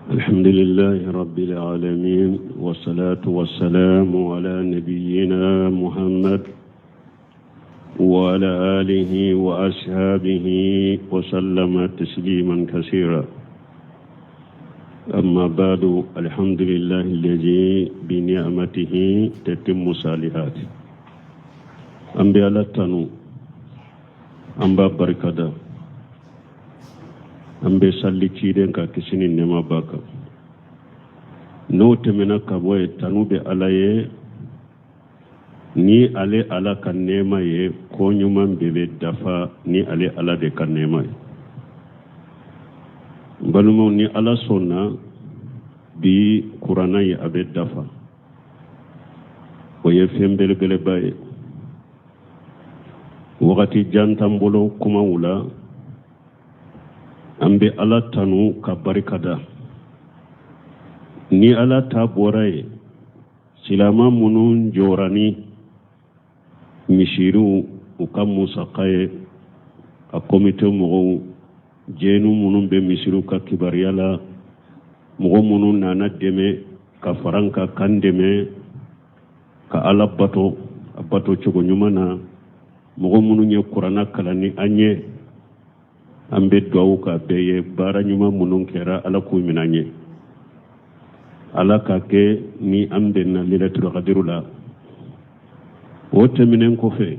الحمد لله رب العالمين والصلاة والسلام على نبينا محمد وعلى آله وأصحابه وسلم تسليما كثيرا أما بعد الحمد لله الذي بنعمته تتم الصالحات an bɛ ala tanu an b'a barikada an bɛ sali ciden kan kisi ni nɛɛma b'a kan n'o tɛmɛna ka bɔ yen tanu bɛ ala ye ni ale ala ka nɛɛma ye ko ɲuman bɛɛ bɛ dafa ni ale ala de ka nɛɛma ye n balimaw ni ala sɔnna bi kuranna ye a bɛ dafa o ye fɛn belebeleba ye wagati jan t'an bolo kumaw la an bɛ ala tanu ka barika da ni ala ta bɔra yen silama minnu jɔra ni misiriw u ka musaka ye a komite mɔgɔw jɛnu minnu bɛ misiriw ka kibaruya la mɔgɔ minnu nana dɛmɛ ka fara an kan k'an dɛmɛ ka ala bato a bato cogo ɲuman na mɔgɔ minnu ye kuranna kalan ni an ye an bɛ dugawu k'a bɛɛ ye baara ɲuman minnu kɛra ala k'u minɛ an ye ala k'a kɛ ni an bɛnna lailatul qadr la o tɛmɛnen kɔfɛ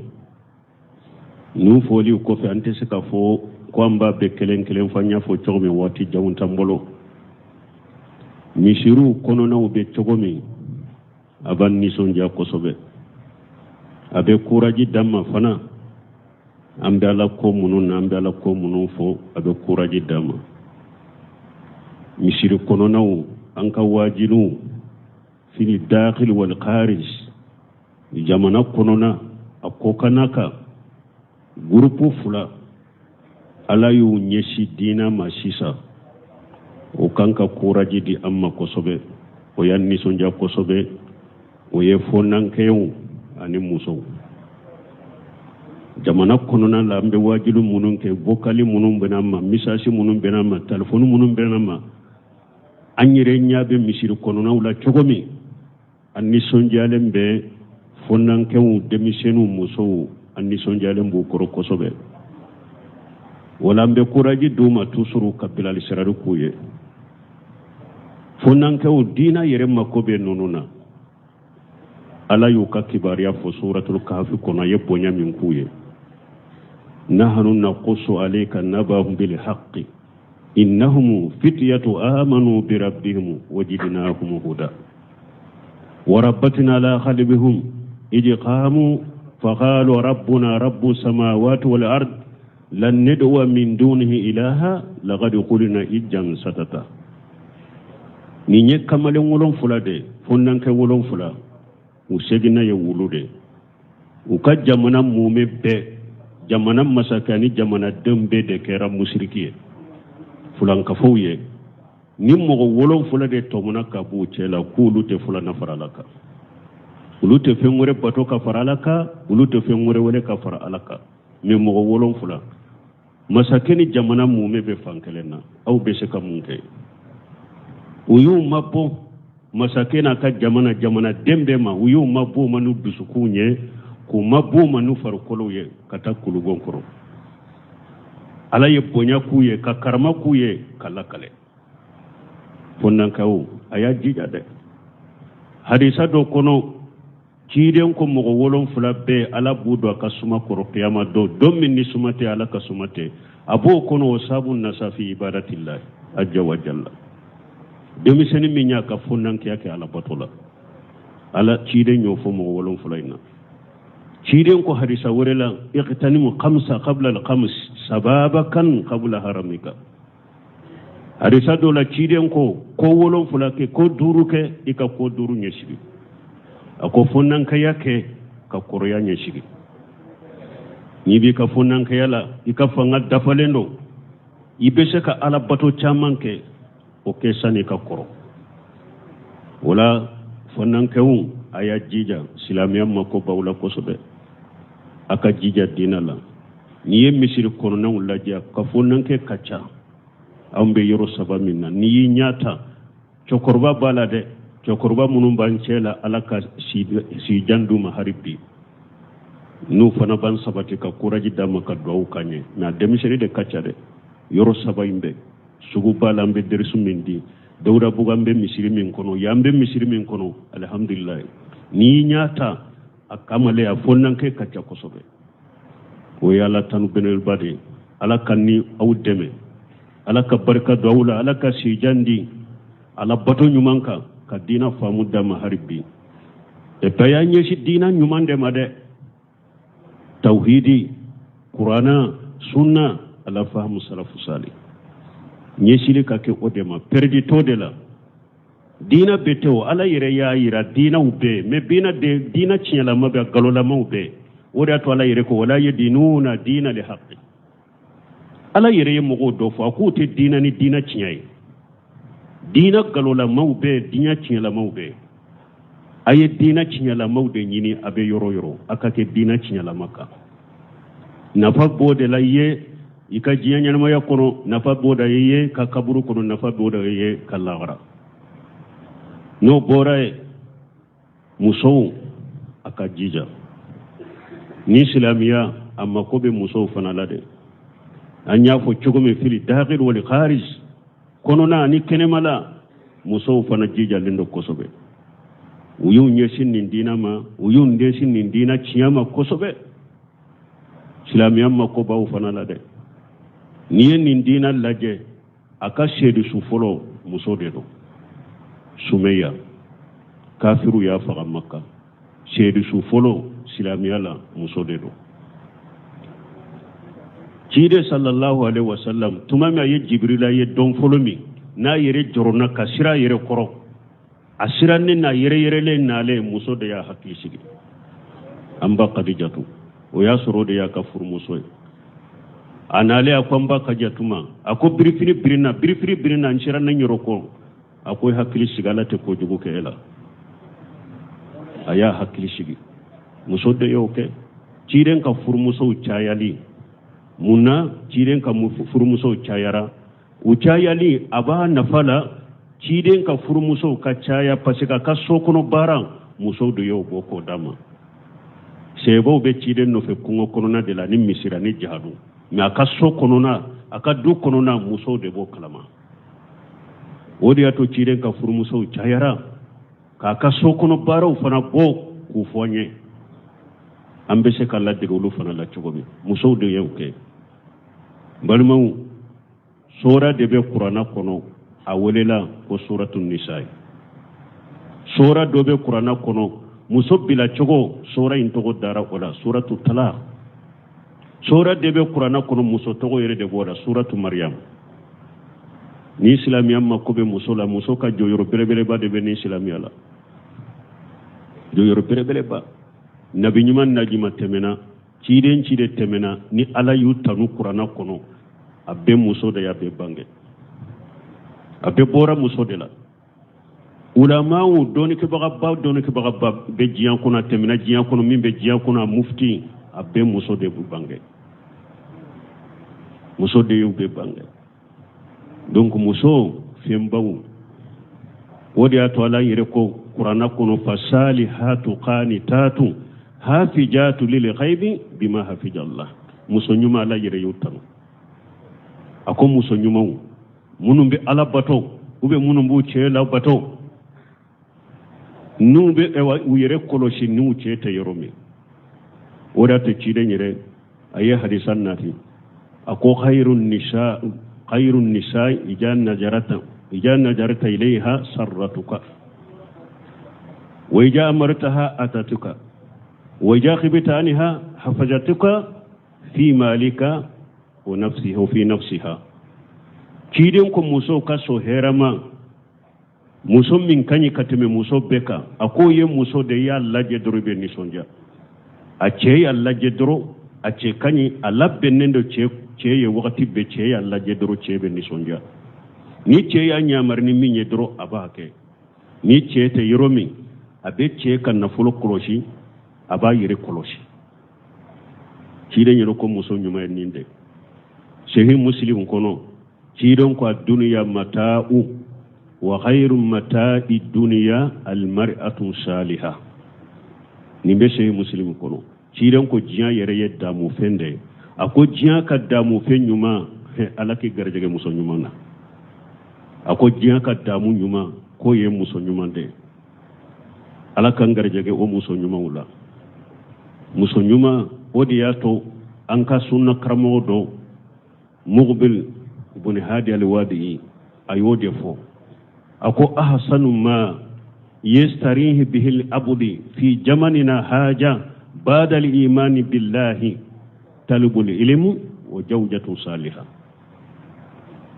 ninnu fɔliw kɔfɛ an tɛ se k'a fɔ ko an b'a bɛɛ kelen kelen fɔ an y'a fɔ cogo min waati janw t'an bolo misiriw kɔnɔnaw bɛ cogo min a b'an nisɔndiya kosɛbɛ a bɛ kuraji d'an ma fana an bɛ ala ko minnu na an bɛ ala ko minnu fɔ a bɛ kuraji d'an ma misiri kɔnɔnaw an ka waajuliw fil dakhil wal kharij jamana kɔnɔna a kɔkanna kan gurupu fila ala y'u ɲɛsin diina ma sisan o kan ka kuraji di an ma kosɛbɛ o y'an nisɔndiya kosɛbɛ o ye fɔnankɛw ani musow jamana kɔnɔna la an bɛ waajuli minnu kɛ vokali minnu bɛ n'an ma misasi minnu bɛ n'an ma telefɔni minnu bɛ n'an ma an yɛrɛ ɲɛ bɛ misiri kɔnɔnaw la cogo min an nisɔndiyalen bɛ fɔnankɛw denmisɛnninw musow an nisɔndiyalen b'u kɔrɔ kosɛbɛ wala an bɛ kuraji d'u ma toujours ka bilalisirali k'u ye fɔnankɛw diina yɛrɛ mako bɛ ninnu na ala y'u ka kibaruya fɔ suratul kahafi kɔnɔ a ye bonya min k'u ye nahanu naqusu alayka nabahum bil haqqi innahum fityatu amanu bi rabbihim wajidnahum huda وربتنا على قلبهم إذ قاموا فقالوا ربنا رب السماوات والأرض لن ندعو من دونه إلها لقد قلنا إذا شططا nin ye kamalen wolonfila de fɔnankɛ wolonfila u seginna ye wulu de u ka jamana mumɛ bɛɛ jamana masakɛ ani jamanadenw bɛɛ de kɛra musiriki ye fulankafow ye ni mɔgɔ wolonfila de tɔmɔna ka b'u cɛ la k'olu tɛ filanan fara ala kan olu tɛ fɛn wɛrɛ bato ka fara ala kan olu tɛ fɛn wɛrɛ wele ka fara ala kan mɛ mɔgɔ wolonfila masakɛ ni jamana mumɛ bɛ fan kelen na aw bɛ se ka mun kɛ u y'u mabɔ masakɛ n'a ka jamana jamanaden bɛɛ ma u y'u mabɔ u ma n'u dusukunw ye k'u mabɔ u ma n'u farikolow ye ka taa kulugon kɔrɔ ala ye bonya k'u ye ka karama k'u ye ka lakale fɔnankɛw a y'a jija dɛ hadisa dɔ kɔnɔ ciden ko mɔgɔ wolonfila bɛɛ ala b'u don a ka suma kɔrɔ kiyama don don min ni suma tɛ ala ka suma tɛ a b'o kɔnɔ o sabun nasa fi ibadatillahi azza wa jalla denmisɛnnin min y'a ka fɔnankɛya kɛ ala bato la ala ciden y'o fɔ mɔgɔ wolonfila in na ciden ko hadisa wɛrɛ la iqtanimu khamsa qabla al-khams sababakan qabla haramika hadisa dɔ la ciden ko ko wolonfila kɛ ko duuru kɛ i ka ko duuru ɲɛsigi a ko fɔnankɛya kɛ ka kɔrɔya ɲɛsigi n'i b'i ka fɔnankɛya la i ka fanga dafalen don i bɛ se ka ala bato caman kɛ o kɛ sani ka kɔrɔ o la fɔnankɛw a y'a jija silamɛya mako b'aw la kosɛbɛ a ka jija diinɛ la n'i ye misiri kɔnɔnaw lajɛ ka fɔnankɛ ka ca anw bɛ yɔrɔ saba min na n'i y'i ɲɛ ta Cɛkɔrɔba b'a la dɛ, cɛkɔrɔba minnu b'an cɛ la, Ala ka si jan d'u ma hali bi, n'u fana b'an sabati ka courage d'an ma ka duwawu k'an ye. Mais a denmisɛnnin de ka ca dɛ. Yɔrɔ saba in bɛɛ, suguba la an bɛ derisu min di, Dawudabugu an bɛ misiri min kɔnɔ, yan bɛ misiri min kɔnɔ, alihamdulilayi, n'i y'a ta a kamalen a fɔnankɛ ka ca kosɛbɛ. O ye Ala tanu belebeleba de ye. Ala ka ni aw dɛmɛ, Ala ka barika don aw la, Ala ka sijan di Ala bato ɲuman kan, ka diina faamu d'an ma hali bi. Et puis y'an ɲɛsin diina ɲuman de ma dɛ, tawhidi, kurana, sunna, ala fahamu salafu sali, ɲɛsili ka kɛ o de ma. Perdi t'o de la. Diina bɛ tɛ o, Ala yɛrɛ y'a yira diinaw bɛɛ, mais bina de diina tiɲɛlama bɛ, galolamaw bɛɛ. O de y'a to Ala yɛrɛ ko wala yadinuna diina li haqqi. Ala yɛrɛ ye mɔgɔw dɔ fɔ, a k'u tɛ diina ni diina tiɲɛ ye. Diina galolamaw bɛɛ, diina tiɲɛlamaw bɛɛ. A ye diina tiɲɛlamaw de ɲini a bɛ yɔrɔ yɔrɔ, a ka kɛ diina tiɲɛlama kan. Nafa b'o de la i ye i ka diɲɛ ɲɛnamaya kɔnɔ, nafa b'o de i ye ka kaburu kɔnɔ, nafa b'o de i ye ka lahara. N'o bɔra yen, musow a ka jija ni silamɛya a mako bɛ musow fana la dɛ. An y'a fɔ cogo min, fili dakhil wal kharij, kɔnɔna ani kɛnɛma la, musow fana jijalen don kosɛbɛ. U y'u ɲɛsin nin diina ma, u y'u ɲɛsin nin diina tiɲɛ ma kosɛbɛ. Silamɛya mako b'aw fana la dɛ. N'i ye nin diina lajɛ, a ka seedusu fɔlɔ muso de don, Sumeya. Kafiru y'a faga Maka. Seedusu fɔlɔ silamɛya la muso de don. Ciden sallallahu alaihi wasallam, tuma min a ye Jibirila ye don fɔlɔ min n'a yɛrɛ jɔrɔna ka sira yɛrɛ kɔrɔ, a sirannen n'a yɛrɛ yɛrɛlen nalen, muso de y'a hakili sigi, an ba Kadijatu. O y'a sɔrɔ o de y'a ka furumuso ye. A nalen, a ko an ba Kadijatu ma, a ko birifini birinna, birifini birinna, n siranna n yɛrɛ kɔ. A ko i hakili sigi, Ala tɛ kojugu kɛ e la. A y'a hakili sigi. Muso de y'o kɛ. Ciden ka furumusow cayali mun na? Ciden ka furumusow cayara, u cayali a b'a nafa la. Ciden ka furumusow ka caya parce que a ka so kɔnɔ baara, musow de y'o bɔ k'o d'a ma. Sɛbɛw bɛ ciden nɔfɛ kungo kɔnɔna de la ni misira ni jahadu, mais a ka so kɔnɔna, a ka du kɔnɔna, musow de b'o kalama. O de y'a to ciden ka furumusow cayara k'a ka so kɔnɔ baaraw fana bɔ k'u fɔ an ye, an bɛ se ka ladege olu fana la cogo min. Musow de y'o kɛ. Balimaw, sora de bɛ kuranna kɔnɔ, a welela ko suratu nisa ye. Sora dɔ bɛ kuranna kɔnɔ, muso bila cogo, sora in tɔgɔ dara o la, suratu talaq. Sora de bɛ kuranna kɔnɔ, muso tɔgɔ yɛrɛ de b'o la, suratu Mariam. Ni silamɛya mako bɛ muso la, muso ka jɔyɔrɔ belebeleba de bɛ ni silamɛya la, jɔyɔrɔ belebeleba. Nabi ɲuman najima tɛmɛna, ciden ciden tɛmɛna, ni Ala y'u tanu kuranna kɔnɔ, a bɛɛ muso de y'a bɛɛ bange, a bɛɛ bɔra muso de la. Ulamaw, dɔnnikɛbagaba, dɔnnikɛbagaba bɛ diɲɛ kɔnɔ, a tɛmɛna diɲɛ kɔnɔ, min bɛ diɲɛ kɔnɔ, a mufti, a bɛɛ muso de b'u bange, muso de y'u bɛɛ bange. Donc muso fɛnbaw, o de y'a to Ala yɛrɛ ko kuranna kɔnɔ, fasalihatu qanitatu hafijatu lil ghaibi bima hafijallah. Muso ɲuman, Ala yɛrɛ y'u tanu. A ko muso ɲumanw minnu bɛ Ala bato, ou bien minnu b'u cɛ la bato, n'u bɛ u yɛrɛ kɔlɔsi n'u cɛ tɛ yɔrɔ min. O de y'a to ciden yɛrɛ a ye hadisa nati, a ko khayru nisa, khayru nisa ija najarata, ija najarta ilayha sarratuka, wa ija amartaha atatuka, wa ija khibta anha hafazatuka fi malika wa nafsiha wa fi nafsiha. Ciden ko musow ka so hɛrɛma, muso min ka ɲi ka tɛmɛ muso bɛɛ kan, a k'o ye muso de y'a lajɛ dɔrɔn i bɛ nisɔndiya. A cɛ y'a lajɛ dɔrɔn, a cɛ ka ɲi, a labɛnnen don cɛ cɛ ye wagati bɛɛ. Cɛ y'a lajɛ dɔrɔn, cɛ bɛ nisɔndiya. Ni cɛ y'a ɲamari ni min ye dɔrɔn, a b'a kɛ. Ni cɛ tɛ yɔrɔ min, a bɛ cɛ ka nafolo kɔlɔsi, a b'a yɛrɛ kɔlɔsi. Ciden yɛrɛ ko muso ɲuman ye nin de. Sehi Muslim kɔnɔ, ciden ko a duniya mata'u. Wa khayru mata'i dunya almar'atu saliha. Nin bɛ sahih Muslim kɔnɔ. Ciden ko diɲɛ yɛrɛ ye damufɛn de ye. A ko diɲɛ ka damufɛn ɲuman, Ala k'i garijɛgɛ muso ɲuman na. A ko diɲɛ ka damu ɲuman k'o ye muso ɲuman de ye. Ala k'an garijɛgɛ o muso ɲumanw la. Muso ɲuman, o de y'a to an ka sunna karamɔgɔ dɔ Muqbil ibn Hadi al-Wadi'i a y'o de fɔ. A ko ahsanu ma yastarihi bihi al-abdi fi jamanina haja ba'da al-imani billahi talibul ilmu wa zawjatu salihah.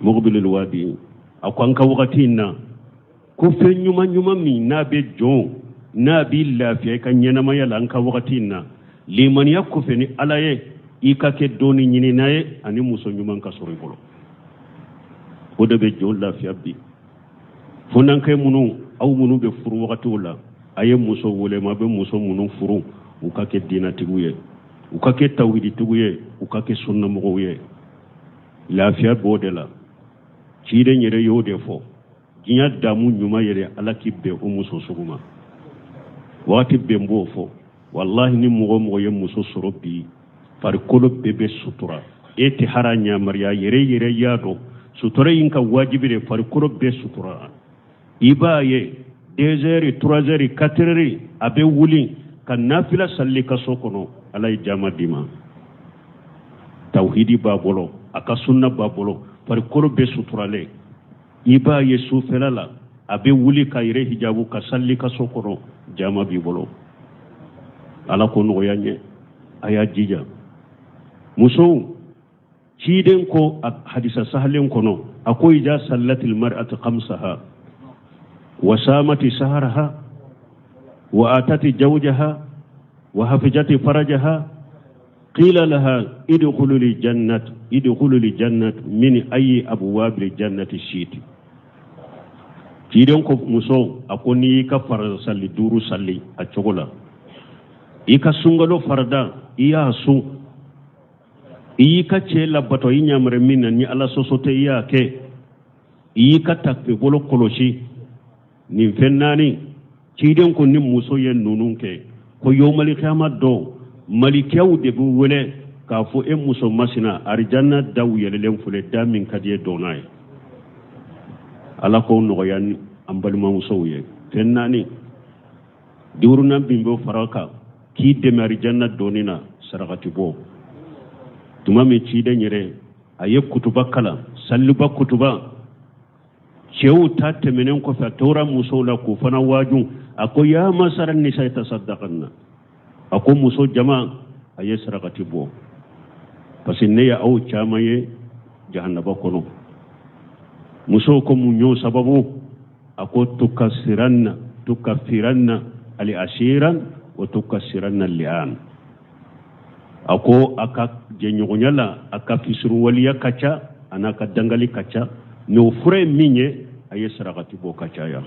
Muqbil al-Wadi'i a ko an ka wagati in na, ko fɛn ɲuman ɲuman min n'a bɛ jɔn n'a b'i lafiya i ka ɲɛnamaya la an ka wagati in na, limaniya kɔfɛ ni Ala ye, i ka kɛ dɔnni ɲinina ye ani muso ɲuman ka sɔrɔ i bolo, o de bɛ jɔn lafiya bi. Funankɛ minnu, aw minnu bɛ furu wagatiw la, a ye muso wele ma, a bɛ muso minnu furu, u ka kɛ diinatigiw ye, u ka kɛ tawhiditigiw ye, u ka kɛ sunnamɔgɔw ye. Lafiya b'o de la. Ciden yɛrɛ y'o de fɔ. Diɲɛ damu ɲuman yɛrɛ, Ala k'i bɛn o muso sugu ma. Wagati bɛɛ n b'o fɔ, walahi, ni mɔgɔ o mɔgɔ ye muso sɔrɔ bi, farikolo bɛɛ bɛ sutura, e tɛ hara ɲamariya yɛrɛ yɛrɛ y'a dɔn sutura in ka wajibi de, farikolo bɛɛ sutura. I b'a ye 2 heures, 3 heures, 4 heures, a bɛ wuli ka nafila sali ka so kɔnɔ. Ala ye jama d'i ma, tawhidi b'a bolo, a ka sunna b'a bolo, farikolo bɛɛ suturalen. I b'a ye sufɛla la, a bɛ wuli ka yɛrɛ hijabu ka sali ka so kɔnɔ, jama b'i bolo. Ala k'o nɔgɔya n ye. A y'a jija, musow. Ciden ko a hadisa sahalen kɔnɔ, a ko ija sallatil mar'atu khamsaha wa samati saharaha wa atati jawjaha wa hafijati farajaha qila laha idkhulul jannat, idkhulul jannat min ayi abwabil jannati shiti. Ciden ko muso, a ko n'i y'i ka farida sali duuru sali a cogo la, i ka sunkalo farida i y'a sun, i y'i ka cɛ labato i ɲamare min na ni Ala sɔsɔ tɛ, i y'a kɛ, i y'i ka tafe bolo kɔlɔsi, nin fɛn naani, ciden ko ni muso ye ninnu kɛ, ko yomali kiyama don, malikiyaw de bɛ wele k'a fɔ e muso masina, arijanna daw yɛlɛlen filɛ, da min ka di e don n'a ye. Ala k'o nɔgɔya ni an balimamusow ye. Fɛn naani, duurunan min bɛ fara kan k'i dɛmɛ arijanna donni na, sarakati bɔ. Tuma min ciden yɛrɛ a ye kutuba kalan, saliba kutuba, cɛw ta tɛmɛnen kɔfɛ, a tora musow la k'u fana waaju. A ko ya masara nisa tasaddakanna, a ko muso jama, a ye sarakati bɔ, parce que ne ye aw caman ye jahannaba kɔnɔ. Musow ko mun y'o sababu? A ko tukasiranna, tukafiranna ali asiran wa tukasiranna li'an. A ko a ka jɛɲɔgɔnya la, a ka fisuruwaleya ka ca, a n'a ka dangali ka ca. Mais o fura ye min ye, a ye sarakati bɔ ka caya.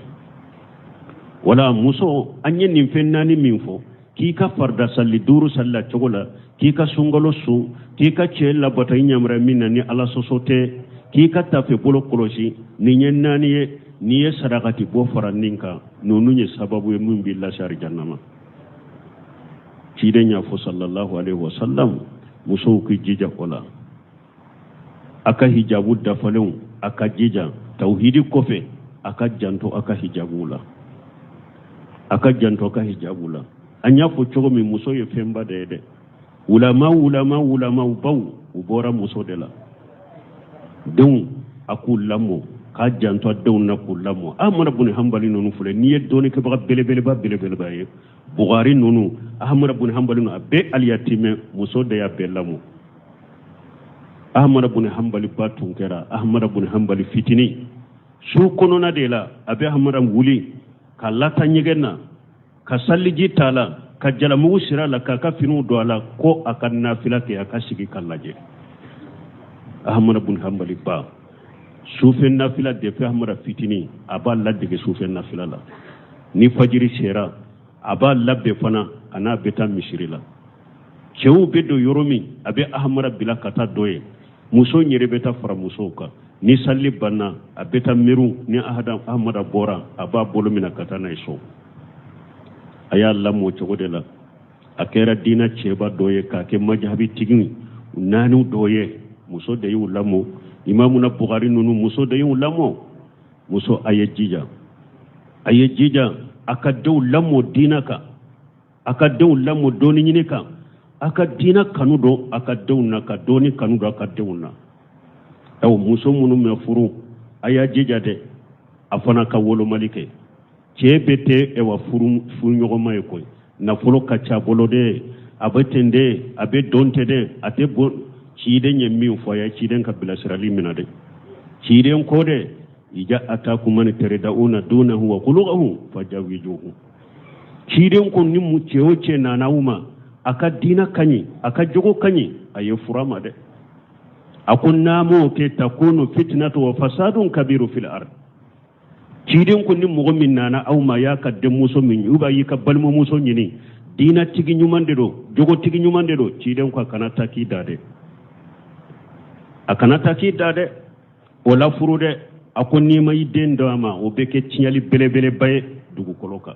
Wala muso, an ye nin fɛn naani min fɔ, k'i ka farida sali duuru sali la cogo la, k'i ka sunkalo sun, k'i ka cɛ labato i ɲamara min na ni Ala sɔsɔ tɛ, k'i ka tafe bolo kɔlɔsi, nin ye naani ye. N'i ye sarakati bɔ fara nin kan, ninnu ye sababu ye min b'i lase arijanna ma. Ciden y'a fɔ sallallahu alaihi wa sallam, musow k'i jija o la, a ka hijabu dafalenw, a ka jija tawhidi kɔfɛ, a ka janto a ka hijabu la, a ka janto a ka hijabu la. An y'a fɔ cogo min, muso ye fɛnba de ye dɛ. Wulama wulama wulamaw baw, u bɔra muso de la. Denw, a k'u lamɔ, k'a janto a denw na k'u lamɔ. Ahmadu bun Hanbali ninnu filɛ, n'i ye dɔnnikɛbaga belebeleba belebeleba ye, Bukhari ninnu, Ahmadu bun Hanbali ninnu, a bɛɛ aliyatimɛ, muso de y'a bɛɛ lamɔ. Ahmadu bun Hanbali ba tun kɛra Ahmadu bun Hanbali fitinin, su kɔnɔna de la a bɛ Ahmadu wuli ka lata ɲɛgɛn na, ka saliji t'a la, ka jalamugu siri a la, k'a ka finiw don a la, ko a ka nafila kɛ, a ka sigi ka lajɛ. Ahmadu bun Hanbali ba sufɛ nafila de fɛ, Ahmadu fitinin a b'a ladege sufɛ nafila la. Ni fajiri sera, a b'a labɛn fana, a n'a bɛ taa misiri la. Cɛw bɛ don yɔrɔ min, a bɛ Ahmadu bila ka taa dɔ ye. Muso yɛrɛ bɛ taa fara musow kan. Ni sali banna, a bɛ taa miru ni Ahamada bɔra, a b'a bolo minɛ ka taa n'a ye so. A y'a lamɔ o cogo de la. A kɛra diinɛ cɛba dɔ ye k'a kɛ majahabitigi naani dɔ ye. Muso de y'u lamɔ. Imamuna Bukari ninnu, muso de y'u lamɔ. Muso, a ye jija, a ye jija a ka denw lamɔ diinɛ kan, a ka denw lamɔ dɔnni ɲini kan, a ka diinɛ kanu don a ka denw na, ka dɔnni kanu don a ka denw na. Aw muso minnu ma furu, a y'a jija dɛ, a fana ka wolomali kɛ. Cɛ bɛɛ tɛ ɛwa furu furuɲɔgɔnma ye koyi. Nafolo ka ca bolo dɛ, a bɛ ten dɛ, a bɛ dɔn tɛ dɛ, a tɛ bɔ. Ciden ye min fɔ, a ye ciden ka bilasirali minɛ dɛ. Ciden ko dɛ, ija atakum man taridawna dinahu wa khuluqahu fajawijuhu. Ciden ko ni mu cɛ o cɛ nana aw ma, a ka diina ka ɲi, a ka jogo ka ɲi, a ye furu a ma dɛ. A ko n'a m'o kɛ, takunu fitnatu wa fasadun kabiru fil ard. Ciden ko ni mɔgɔ min nana aw ma, y'a ka denmuso min ou bien y'i ka balimamuso ɲini, diinatigi ɲuman de don, jogotigi ɲuman de don, ciden ko a kana taa k'i da dɛ, a kana taa k'i da dɛ, o la furu dɛ. A ko n'i ma i den d'a ma, o bɛ kɛ tiɲɛli belebeleba ye dugukolo kan.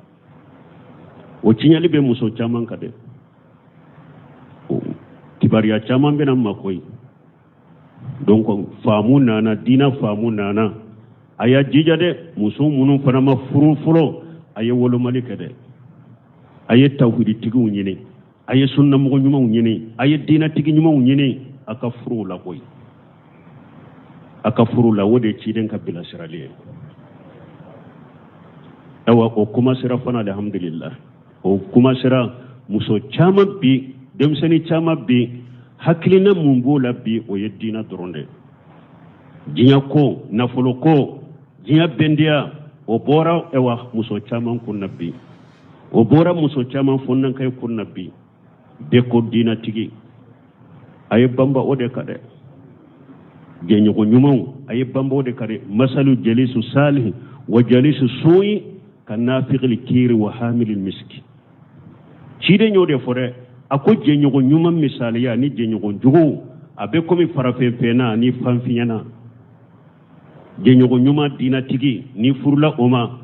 O tiɲɛli bɛ muso caman kan dɛ. Kibaruya caman bɛna ma koyi. Donc faamu nana, diina faamu nana. A y'a jija dɛ, muso minnu fana ma furu fɔlɔ, a ye wolomali kɛ dɛ. A ye tawhiditigiw ɲini, a ye sunnamɔgɔ ɲumanw ɲini, a ye diinatigi ɲumanw ɲini, a ka furuw la koyi, a ka furu la. O de ye ciden ka bilasirali ye. Ayiwa, o kuma sera fana, alhamdulillah, o kuma sera muso caman bi, denmisɛnnin caman bi. Hakilina mun b'o la bi, o ye diina dɔrɔn de. Diɲɛ ko, nafolo ko, diɲɛ bɛndiya, o bɔra ayiwa muso caman kun na bi, o bɔra muso caman fɔnnankɛ kun na bi. Bɛɛ ko diinatigi, a ye banba o de kan dɛ. Jɛɲɔgɔn ɲumanw, a ye banba o de kan dɛ. Masalu jalisu salihi wa jalisu suyi ka nafikili kiri wa hamili misiki. Ciden y'o de fɔ dɛ. A ko jɛɲɔgɔn ɲuman misaliya ni jɛɲɔgɔn jugu, a bɛ komi farafinfɛnna ni fanfiɲɛna. Jɛɲɔgɔn ɲuman diinatigi, ni furula o ma,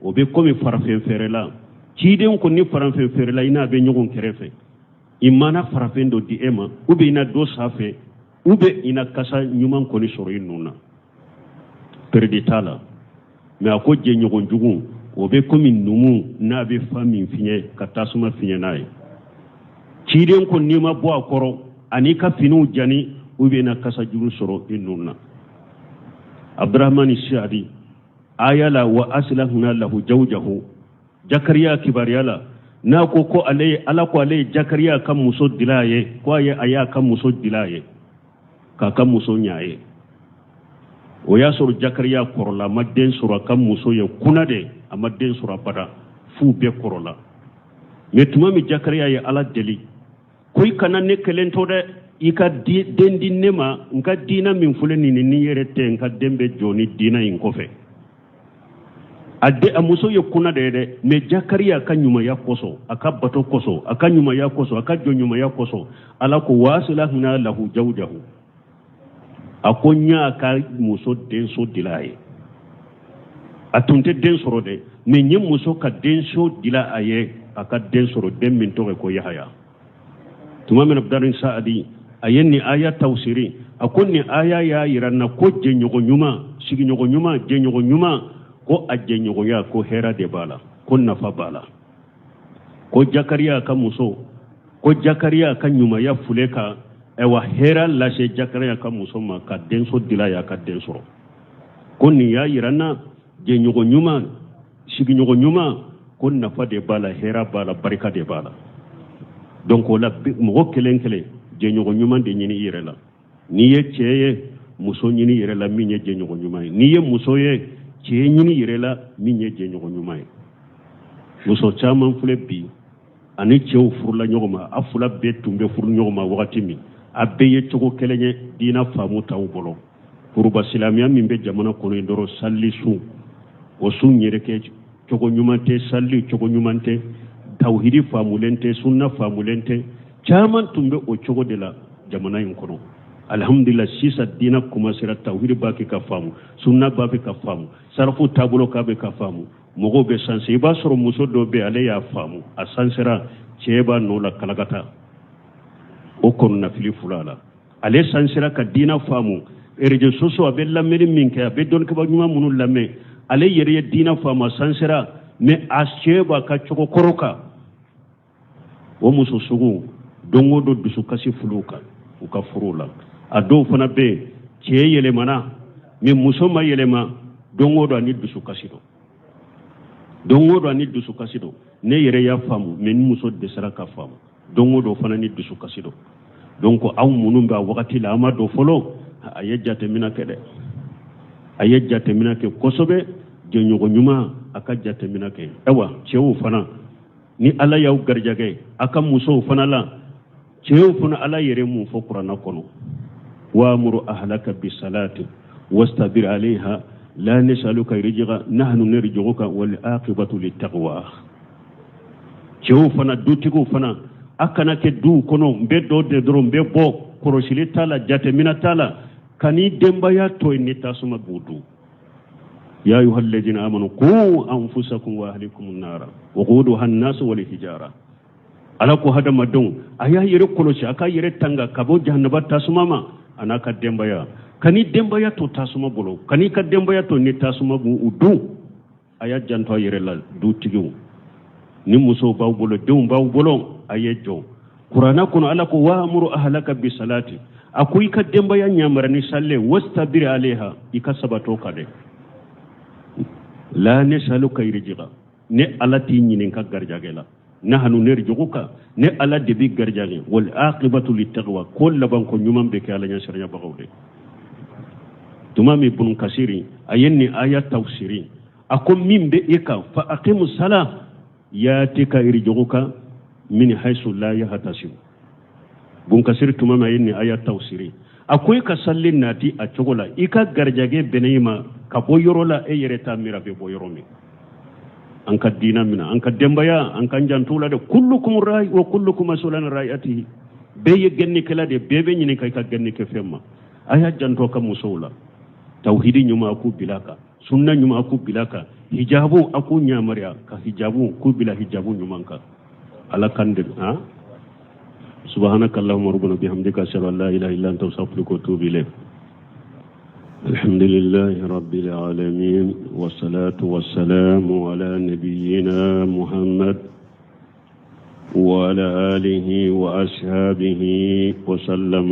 o bɛ komi farafin feerela. Ciden ko ni farafin feerela i n'a bɛ ɲɔgɔn kɛrɛfɛ, i mana farafin dɔ di e ma, ou bien i na dɔ san fɛ, ou bien i na kasa ɲuman kɔni sɔrɔ i nun na, peredi t'a la. Mais a ko jɛɲɔgɔn jugu, o bɛ komi numu n'a bɛ fan min fiɲɛ ka tasuma fiɲɛ n'a ye. Ciden ko n'i ma bɔ a kɔrɔ ani ka finiw jani, ou bien i na kasa jugu sɔrɔ i nun na. Abdurahmani Sadi aya la, wa aslahna lahu jawjahu, Jakariya kibaruya la, n'a ko ko ale ye Ala ko ale ye Jakariya ka muso dila a ye, ko a ye a y'a ka muso dila a ye k'a ka muso ɲa a ye. O y'a sɔrɔ Jakariya kɔrɔla, a ma den sɔrɔ. A ka muso ye kuna de, a ma den sɔrɔ abada f'u bɛɛ kɔrɔla. Mais tuma min Jakariya ye Ala deli ko i kana ne kelen to dɛ, i ka den di ne ma, n ka diina min filɛ nin ni yɛrɛ tɛ, n ka den bɛ jɔ ni diina in kɔfɛ. A de a muso ye kuna de ye dɛ, mais Jakariya ka ɲumanya kosɔn, a ka bato kosɔn, a ka ɲumanya kosɔn, a ka jɔn ɲumanya kosɔn, Ala ko wa aslahna lahu jawjahu. A ko n y'a ka muso denso dila a ye. A tun tɛ den sɔrɔ dɛ, mais n ye muso ka denso dila a ye, a ka den sɔrɔ, den min tɔgɔ ye ko Yahaya. Tuma min Abdani Saadi a ye nin aya tawsiri, a ko nin aya y'a yira n na ko jɛɲɔgɔn ɲuman, sigiɲɔgɔn ɲuman, jɛɲɔgɔn ɲuman, ko a jɛɲɔgɔnya, ko hɛrɛ de b'a la, ko nafa b'a la. Ko Jakariya ka muso, ko Jakariya ka ɲumanya fule ka ayiwa hɛrɛ lase Jakariya ka muso ma, ka denso dila y'a ka den sɔrɔ. Ko nin y'a yira n na jɛɲɔgɔn ɲuman, sigiɲɔgɔn ɲuman, ko nafa de b'a la, hɛrɛ b'a la, barika de b'a la. Donc o la, mɔgɔ kelen kelen, jɛɲɔgɔn ɲuman de ɲini i yɛrɛ la. N'i ye cɛ ye, muso ɲini i yɛrɛ la min ye jɛɲɔgɔn ɲuman ye. N'i ye muso ye, cɛ ɲini i yɛrɛ la min ye jɛɲɔgɔn ɲuman ye. Muso caman filɛ bi, ani cɛw furula ɲɔgɔn ma, a fila bɛɛ tun bɛ furu ɲɔgɔn ma wagati min, a bɛɛ ye cogo kelen ye, diinɛ faamu t'aw bolo. Foroba silamɛya min bɛ jamana kɔnɔ dɔrɔn, sali sun, o sun yɛrɛ kɛ cogo ɲuman tɛ, sali cogo ɲuman tɛ, tawhidi faamulen tɛ, sunna faamulen tɛ. Caman tun bɛ o cogo de la jamana in kɔnɔ. Alhamdulillah, sisan diinɛ commencera, tawhidi b'a kɛ ka faamu, sunna b'a fɛ ka faamu, sarafu taabolo k'a bɛ ka faamu, mɔgɔw bɛ sanse. I b'a sɔrɔ muso dɔ bɛ, ale y'a faamu, a sansera, cɛ b'a nɔ la kalakata o kɔnɔnafili fula la. Ale sansera ka diinɛ faamu, réseaux sociaux a bɛ lamɛnni min kɛ, a bɛ dɔnnikɛbaa ɲuman minnu lamɛn, ale yɛrɛ ye diinɛ faamu, a sansera, mais a cɛ b'a ka cogo kɔrɔ kan. O muso sugu don o don dusukasi fuluw kan u ka furuw la. A dɔw fana bɛ yen, cɛ yɛlɛmana mais muso ma yɛlɛma, don o don ani dusukasi don, don o don ani dusukasi don. Ne yɛrɛ y'a faamu, mais ni muso dɛsɛra ka faamu, don o don fana ni dusukasi don. Donc aw minnu bɛ a wagati la, an ma don fɔlɔ, a ye jateminɛ kɛ dɛ, a ye jateminɛ kɛ kosɛbɛ. Jɛɲɔgɔn ɲuman, a ka jateminɛ kɛ. Ayiwa, cɛw fana, ni Ala y'aw garijɛgɛ a ka musow fana la, cɛw fana, Ala yɛrɛ mun fɔ kuranna kɔnɔ? Wa'mur ahlaka bisalati wastabir alayha la nasaluka rizqa nahnu narzuquka wal aqibatu littaqwa. Cɛw fana, dutigiw fana, a kana kɛ duw kɔnɔ n bɛ dɔ de dɔrɔn n bɛ bɔ, kɔlɔsili t'a la, jateminɛ t'a la, ka n'i denbaya to yen ni tasuma b'u dun. Ya ayuha alladhina amanu qu anfusakum wa ahlikum nara waquduha an-nas wal hijara. Ala ko hadamadenw, a y'a yɛrɛ kɔlɔsi, a k'a yɛrɛ tanga ka bɔ jahanaba tasuma ma, a n'a ka denbaya. Ka n'i denbaya to tasuma bolo, ka n'i ka denbaya to ni tasuma b'u dun. A y'a janto a yɛrɛ la, dutigiw, ni musow b'aw bolo, denw b'aw bolo, a ye jɔ. Kuranna kɔnɔ, Ala ko wa'mur ahlaka bisalati, a ko i ka denbaya ɲamara ni salle, wastabir alayha, i ka sabatɔ ka dɛ, la nasaluka rizqa, ne Ala t'i ɲininka garijɛgɛ la, nahnu narzuquka, ne Ala de b'i garijɛgɛ, wal aqibatu littaqwa, ko laban ko ɲuman bɛ kɛ Ala ɲɛsiranyabagaw de. Tuma min Bunu Kasiri a ye nin aya tafsiri, a ko min bɛ e kan, fa aqimu sala yatika irjuka min haisu la yahtasib. Bun Kasiri, tuma min a ye nin aya tafsiri, a ko i ka salli nati a cogo la, i ka garijɛgɛ bɛnɛ i ma ka bɔ yɔrɔ la e yɛrɛ t'a miiri a bɛ bɔ yɔrɔ min. An ka diina minɛ, an ka denbaya, an ka janto la dɛ. Kullukum ra'i wa kullukum mas'ulun an ra'iyatihi. Bɛɛ ye gɛnnikɛla de, bɛɛ bɛ ɲininka i ka gɛnni kɛ fɛn ma. A y'a janto a ka musow la, tawhidi ɲuman a k'u bila kan, sunna ɲuman a k'u bila kan, hijabu a k'u ɲamariya ka hijabu k'u bila hijabu ɲuman kan. Ala kan dɛmɛ. Han, subhanaka allahumma rabbana bihamdika, ashhadu an la ilaha illa anta, astaghfiruka wa atubu ilayk. الحمد لله رب العالمين، والصلاة والسلام على نبينا محمد وعلى آله وأصحابه وسلم.